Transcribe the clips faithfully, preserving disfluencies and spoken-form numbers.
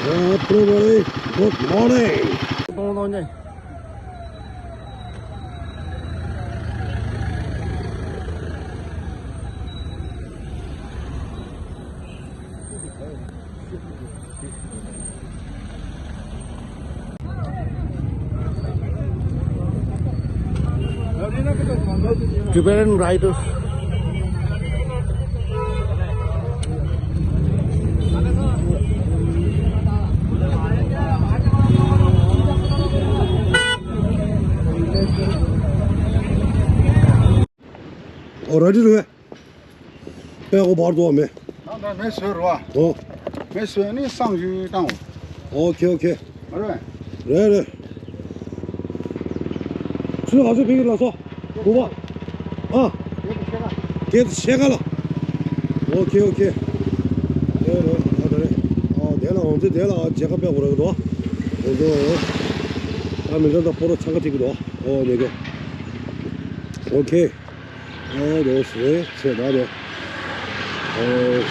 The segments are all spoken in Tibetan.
Everybody, good morning. གཏོང་གཏོང་ཉེ། Tibetan Riders. ཨོ་ར་ཏི་རེད། པད་ཀོ་བར་དོ་མེ། ད་ད་མེ་བཟོས་རོ། ཨོ། མེ་བཟོས་ནི་སང་ཞུ་བཏང་། ཨོ་ཁེ་ཨོ་ཁེ། རེད། རེད་རེད། ཚུལ་ག་ཚོད་ཕེབས་ཀྱི་ལ་སོ། དགུ་པ། ཨ། སྐད་ཤེས་ག་ལ། ཨོ་ཁེ་ཨོ་ཁེ། རེད་རེད་ད་ད་རེད། ཨོ་དེ་ལ་འོང་ཚེ་དེ་ལ་མཇལ་ཁ་པད་ཀོ་རེད་དོ། འོང་ཚེ་འོང་། ད་མི་འདྲ་ད་ཕོ་རོ་ཚང་ཁ་ཐིག་གི་དོ། ཨོ་མེ་གེ། ཨོ་ཁེ། ཨོ་དོ་སེ་ཚེ་ད་དེ། ཨོ།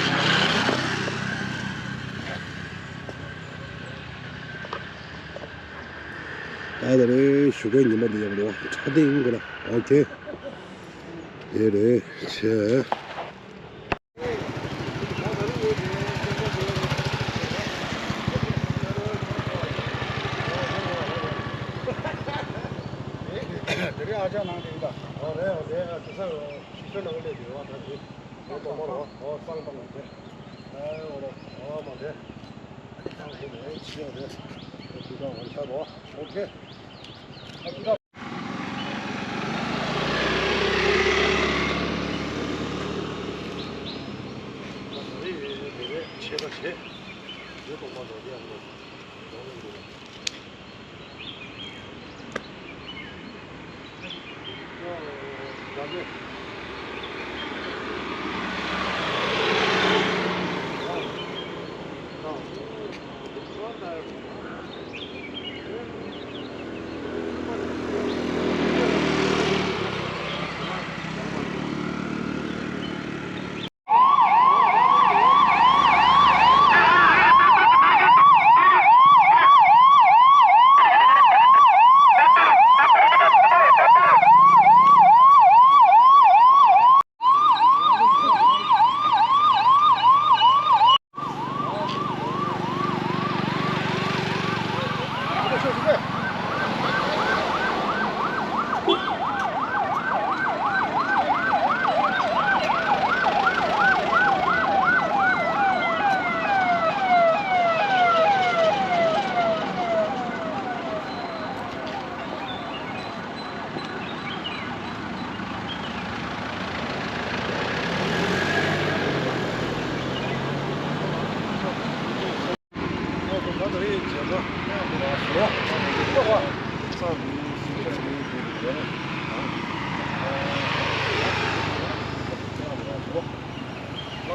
ད་དེ་རེད་ཞུ་མཁན་ཉི་མ་འདི་ཡག་པོ་འདུག་ཁྲ་ཏིང་གི་ལ། ཨོ་ཁེ། དེ་རེད་ཆེ། དེ་རིང་ཨ་ཅག་ནང་དེ་ཡིན་ད། ཨོ་རེད་ཨོ་རེད། ཨ་ཅག་ས་ཤི་ཤོ་ནང་ལས་དེ་བ་ད་དེ། ཨོ་ཏོ་མོ་རོ། ཨོ་སང་པང་དེ། ཨེ་ཨོ་རོ། ཨོ་མ་དེ། ཨ་ཅག་དེ་ནས་ཤི་ཡོད་དེ། དེ་ད་ང་ཆ་རོ། ཨོ་ཁེ། ཨ་ཅག་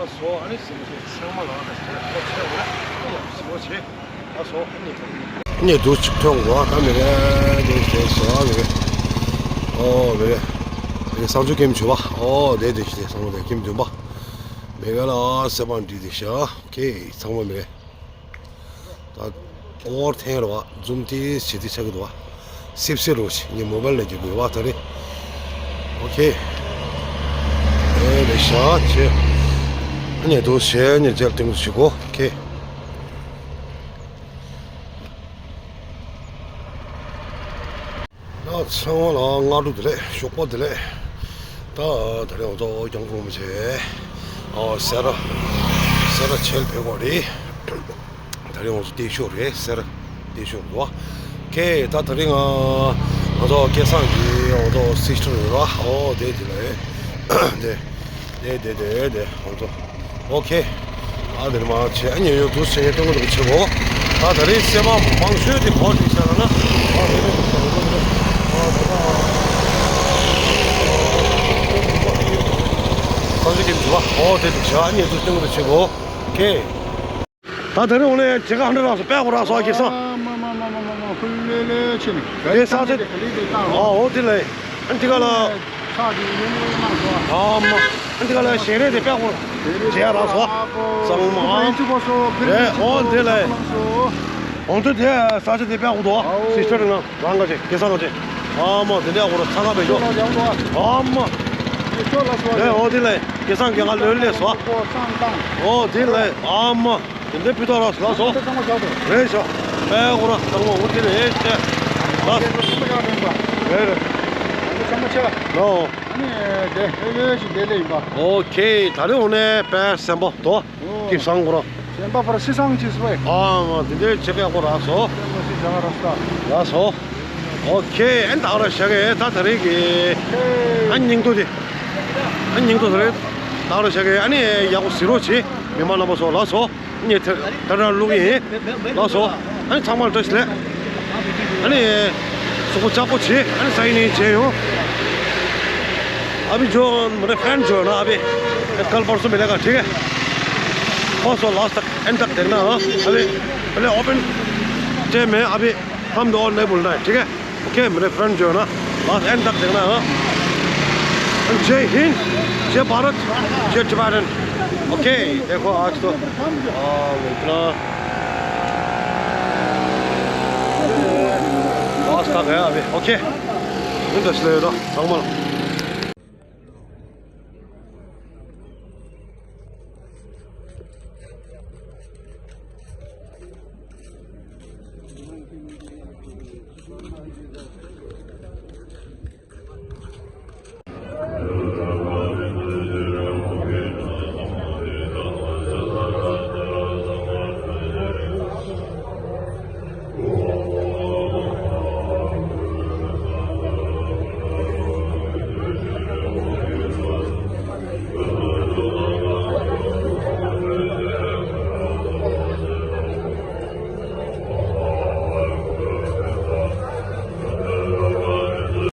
ལགས་སོ། ཨ་ནི་ཟིན་བྲིས་ཚང་མ་ལ་ཨ་ནི་ཟེར་ཁོ་ཆེ་བ་ལ་ཡང་ཟིན་བྲིས་ཆེ། ལགས་སོ། ཨ་ནི་ཐོག་ནས་ནས་འདུག་ཅིག་ཐོན་གོ་ད་མི་རེད་དེ་ཟེར་སོ། ཨ་མི་རེད། ཨོ་མི་རེད། མི་རེད། གསང་སྤྱོད་ཀེམ་བྱོས་པ། ཨོ་དེ་དེ་ཞིག་དེ་སང་ལོ་དེ་ཀེམ་བདུན་པ། མི་རེད་ལ་སེ་པང་འདྲི་དེ་ཤ་ཁེ་ཚང་མ་མི་རེད། ད་ཨོ་ཐེང་ར་བ་ཛུམ་ཏི་ཞི་ཏི་ཆག་གི་འདུག་བ། སིབ་སིབ་རོ་ཞིག་ངའི་མོ་བལ་ལ་རྒྱབ་དགོས་བ་ད་རེད། ཨོ་ཁེ། ཨེ་རེད་ཤག་ཆེ། ཨ་ནི་དུ་ཞེ་ནི་རྒྱལ་སྟེང་དུ་ཞིག་གོ་ཁེ། ད་ཚང་མ་ལ་སྔ་དྲོ་བདེ་ལེགས། ཞོགས་པ་བདེ་ལེགས། ད་ད་རེས་ང་ཚོ་རྒྱང་ཁོང་མི་བྱེད། ཨོ་སེ་ར། སེ་ར་ཆེལ་བེ་གོ་རེད། ད་རེས་ང་ཚོ་བལྟས་ཤོག་རེད་ཟེར། བལྟས་ཤོག་རེད་བ། ཁེ་ད་ད་རེས་ང་ང་ཚོ་སྐལ་བཟང་གི་ང་ཚོ་སི་སི་ཊར་རེད་བ། ཨོ་དེ་དེ་ལ་ཨེ། དེ་དེ་དེ་དེ་དེ་ང་ཚོ་ཨོ་ཁེ། ཨ་དེར་མ་ཆེ་ཨ་ཉེ་ཡོད་དུ་ཆེ་ཡོད་སྟོན་གོ་ཆེ་བོ། ད་ད་རེས་སེ་མ་མང་ཤོས་དེ་གོ་དེ་ཤ་ལ་ན། ཨ་དེ་དེ་ཨ་དེ་ད་ཁ་ཤས་ཀྱིས་འདུག་བ། ཨོ་དེ་དེ་ཤ་ཨ་ཉེ་དུ་སྟོན་གོ་ཆེ་བོ། ཁེ། ད་དེ་རིང་འོ་ལེ་ཇེ་ཁ་ཧ་འདྲ་རག་སོ་པད་གོ་རག་སོ་ཨ་ཁེ་སང་། མ་མ་མ་མ་མ་མ་ཧུ་ལེ་ལེ་ཆེ་ནི། དེ་ས་ཚེ། ཨ་འོ་དེ་ལེ། ཨན་ཏི་ཀ་ལ། ཆ་དེ་ལེ་ལེ་མ་སོ། ཨ་མ། འདི་ག་ལ་ཞལ་རས་དེ་དཔེ་ཧུར་བྱས་རག་སོང་། གཙང་མ། རེད། ཨོ་འདི་ལ། འོང་དུས་དེ་ས་ཆ་དེ་དཔེ་ཧུར་དོ། སིས་ཊར་ནང་རང་ག་ཅིག་སྐལ་བཟང་ག་ཅིག་ཨ་མ་དེ་འདྲ་ཧུར་ཚ་ཁ་བེད་ཤོག་ཨ་མ། རེད། ཨོ་འདི་ལ་སྐལ་བཟང་གི་ང་ལོན་སླེབས་སོང་། ཨོ་འདི་ལ་ཨ་མ། དེ་འདྲའི་སྤུས་དག་རག་སོང་། ལགས་སོ། ཚང་མ་བཞག་འདུག་རེད་ཤག་དཔེ་ཧུར་ཚང་མ་འུ་ཐི་རེད་ཤག་ལགས་སོ། ཚང་མ་བཞག་རེད་པ། རེད་རེད། ཚང་མ་ཆེ། ལགས་སོ། ཨ་ནི་དེ་ཨེ་ལོས་ཤིག་དེ་ལས་ཡིན་པ། ཨོ་ཁེ། ད་རེས་འོང་ནས་དཔེ་སེམས་པ་དོ། ཨོ། སྐལ་བཟང་ཧུར། སེམས་པ་ཕར་སི་སང་ཅིས་བས། ཨ་མ་དེ་འདྲའི་ཆེ་དཔེ་ཧུར་རག་སོང་། སེམས་པ་སི་བཞག་རག་སོང་། ལགས་སོ། ཨོ་ཁེ། ཨན་ད་ར་ཤ་གེ་ད་ད་རེས་ཀྱི། ཨན་སྙིང་ཐོ་དེ། ཨན་སྙིང་ཐོ་ད་རེས། ད་ར་ཤ་གེ་ཨ་ནི་ཡག་པོ་གཟིགས་རོགས་བྱེད། མི་མང་རྣམ་པ་ཚོ་ལགས་སོ། ངས་དེ་དེ་འདྲ་བླུག་གི་ཡིན། ལགས་སོ། ཨ་ནི་ཚང་མར་བཀྲ་ཤིས་བདེ་ལེགས། ཨ་ནི་གཟུགས་པོ་ལྕགས་པོ་བྱེད། ཨ་ནི་སང་ཉིན་མཇལ་ཡོང་། अभी जो मेरे फ्रेंड जो है ना, अभी कल परसों मिलेगा, ठीक है? परसों लास्ट तक, एंड तक देखना, हाँ? अभी पहले ओपन डे में अभी हम दो और नहीं बोल रहा है, ठीक है? ओके, मेरे फ्रेंड जो है ना, लास्ट एंड तक देखना, हाँ? जय हिंद, जय भारत, जय टिबेटन। ओके, देखो आज तो, आ, इतना लास्ट तक है अभी। ओके, इन दस ले दो, संगमल।